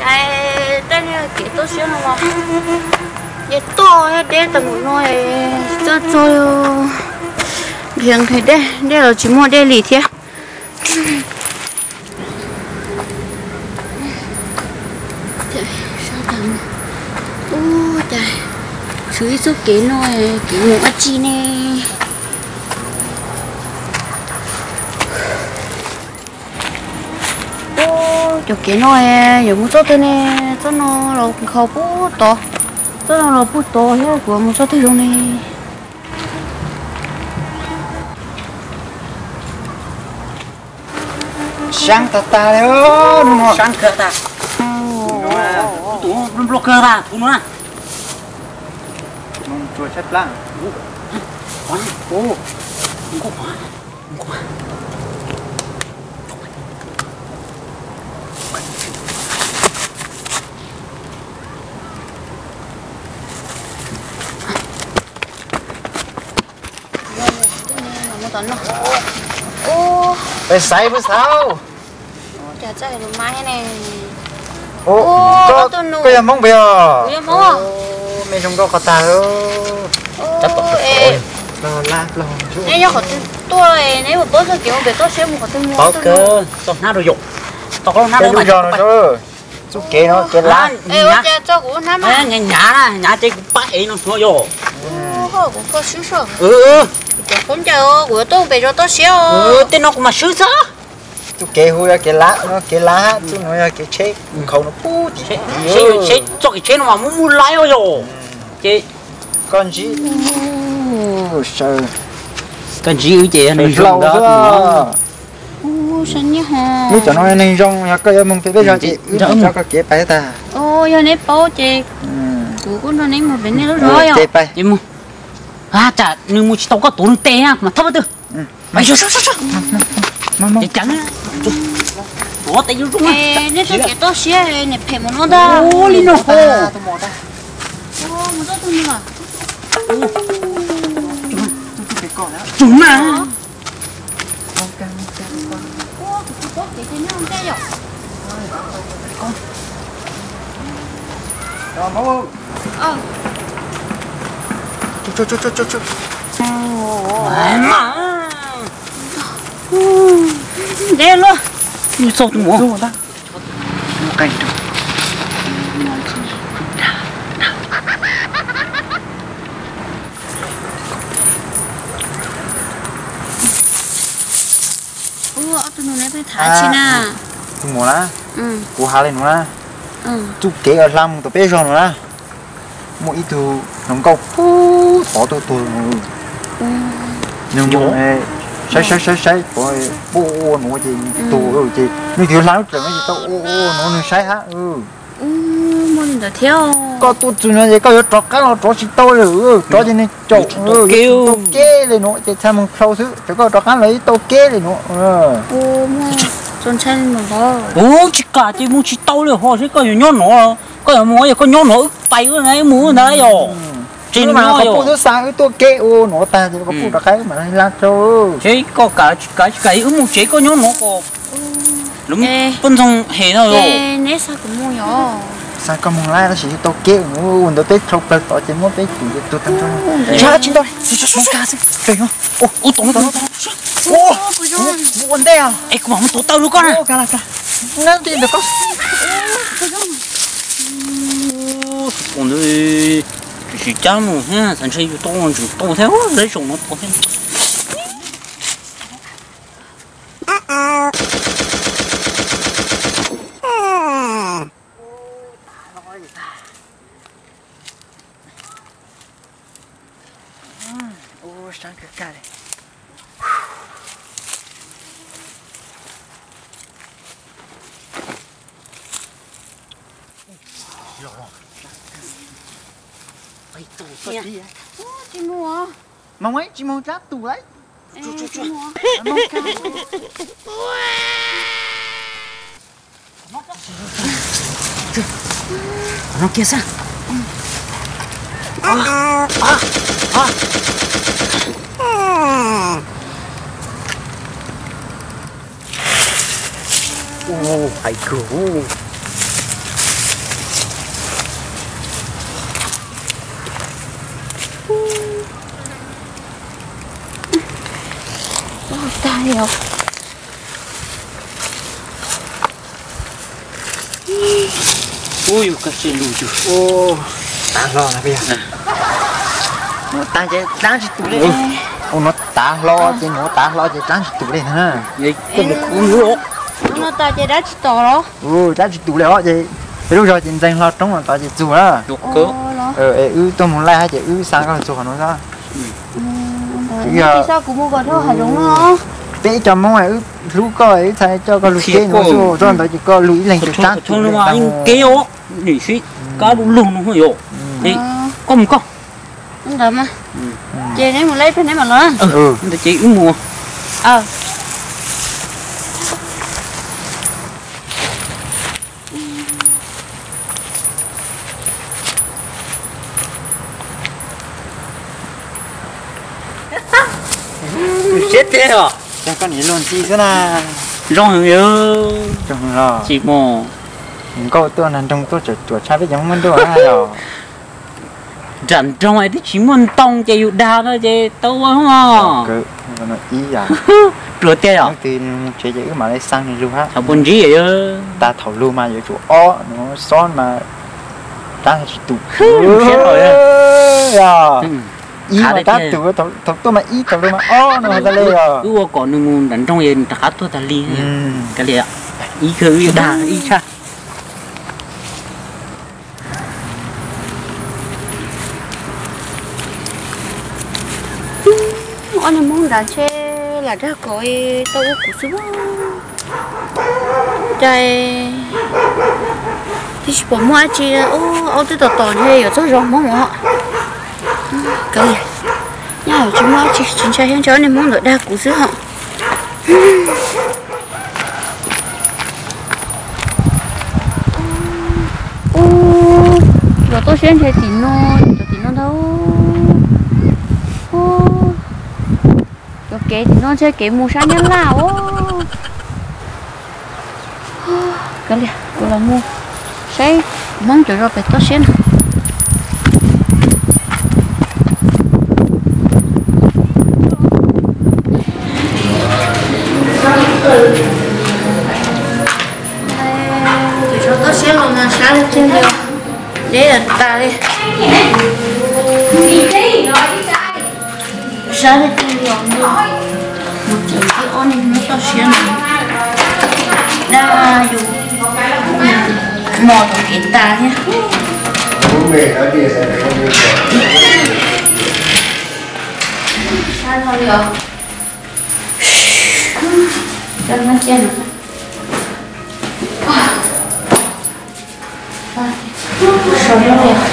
Cas tej kev toj siab no los yeej toj deb tag mus no, txog txog nqhis nqhis dej, dej los tsis muaj dej li thiab. Ua cas tshuav ib txoj kev no, kev mus dab tsi ne? Cov kev no yuav mus txoj twg ne? Txoj no los nkhaus pub tod, txoj no los pub tod thiab, kuv mus txoj twg zoo ne? Sab tag tag li, hnub no sab kawg tag. Tus npluaj kawg tag tus no na. Tsuas tshaib plab. Peb xaiv peb xaiv. Cas txawj lus mas ne. Koj yog Hmoob pes os? Me zoo nkauj qhov tag. Neb yog qhov twg tuaj, neb mus paub txoj kev ua pem toj siab mus qhov twg mus? Txoj hnab rau yom. Txoj hnab rau mas. Txoj kev no kev lab. Ua cas txoj kuv hnab mas. Nyav nyav na, nyav ces kuv pab ev no xwb yom. Kuv koj swb soj. Cov khaub ncaws kuv yuav tuaj pem zos toj siab os. Tej no kuv mam swb xwb. Txoj kev hu yog kev lab no, kev lab, txoj no yog kev tsheb nkhaus no pub tim. Txoj kev tsheb no mas muaj muaj laib os yom. Ces koj ntsib, koj ntsib wb ces nws zoo xwb. Wb cov no neeg zoo, yog koj yuav mus pem peb zos ces wb tso koj kev pais tag. Yog neb paub ces kuv kuj nrog neb mus pem nej lub zos yom. Ces mus. Tsam nws mus tsis tau koj tuav nws tes na, mas thab twg. Tuav tes zoo zoo. Nej txoj kev toj siab niam phem mus no ntag. Li no. Mus txoj twg mus. Tsum na. Ntev luaj. Txog tus muam. Tus muam na, kuv has li no na, txoj kev uas hla mus tom peb zos no na, muaj ib tug hluas nkauj pub tod tuaj tuag. Nws saib saib saib saib pub ua nuav ces tuag ces nws twb hla lub tsev no ces tau ua ua nuav nws saib hab. Koj tuaj txug no ces koj yuav rov qab los rov tsis tau lawm, rov ces nws caum tau keb li nuav ces txhaj moog dlhau xwb, ces koj rov qab los ib tau keb li nuav. Kuv tsis kam ces mus tsis tau li hos, seb koj yuav nyob no, koj yuav mus yog koj nyob no wb pais wb mus ntag yog. Tsis mas qhov pub xwb xa wb tuaj keb ua nuav tag ces qhov pub rov qab wb mam hla rau. Seb koj kam tsis kam wb mus tsev koj nyob no ko. Lub poj ntxoog hem no. Neb xa kuv mus yom? Xa koj mus lawm tab sis tau keb ua ntawd peb dlhau plawg tod ces muab peb cum ces tuag tag nrho. Tsis ntau, ua tom no, ua ntej. Es kuv mam mus tuav taws rau koj na. Tsis cab mus thiab, xav ntshe yus tau ntsws tau thiab, lawv zaum no tau thiab. Ua saib kawg kawg li. Tsis mus, mus tsis mus dab tus lawm. No kiag xwb. Ub, hais kawg. Ub, yus koj se lus yus. Ub, tav hlo na peb yog. Mus tav ces dlaab tsis tus li. Ub, no tav hlo ces mus tav hlo ces dlaab tsis tus li na. Koj mus kuv lub. No tas ces dab tsis tom los? Ub, dab tsis tus li os ces peb lub zog ces ntxeeg hlo roob los tod ces txug na. Es wb tuaj mus laij hab ces wb xa koj txug qhov no xwb. Peb ib co Moob wb hlub koj, wb txhais coj koj lug teb no xwb, txog ntawd ces koj lug ib leeg tug dlaab tus li. Nim xwb kab lug lug no yom. Koj mus koj. Ntawd mas. Ces neb mus laij peb neb mam los. Ntawd ces wb mus. Siab tiag os. Coj koj niam luag ntxhi xwb na. Zoo heev, zoo heev los tsis mus. Nkauj tuaj nraag nroog tuaj tseem ruam tshaj peb cov Hmoob ntuj na yog. Nram nroog es twb tsis muaj ntoo ces yus dag no ces tau ua os. Pluag tiag yom. Mus tsev ces wb mam li xa nws lug hab. Thaum puag ntsib tas thaum lug mas yuav tsum ob no xob mas tab tsis tus. Ib mas tab tus, thaum tuaj mas ib, thaum lug mas ob no tas li os. Wb ua kom nws mus nram nroog es nws rov qab tuaj tas li. Ib khw wb yuav dag ib tshaj. Ob niag Hmoob nrad ntshe lam dag kom tau ua kuv xwb. Cas twb tsis pom muaj dab tsi, aub twb tom tom ntshe yuav txog zos Hmoob os. Kav liam, nyaj yuav tsis muaj dab tsi, tsis ntshai thiab, ntshe ob niag Hmoob ntawd dag kuv xwb os. Ub, cov toj siab ntshe tim no, cov tim no ntag. Ub, cov kev tim no ntshe kev mus sab Nyab Laj os. Kav liam, kuv los mus saib Hmoob cov zos pem toj siab na. Tus zos toj siab los mas sab li tiag li, deb tas li. Sab li tiag li os. Mus tseem tib ob niag Hmoob toj siab no, dag yus mos tom kev tas thiab. Sab no li os.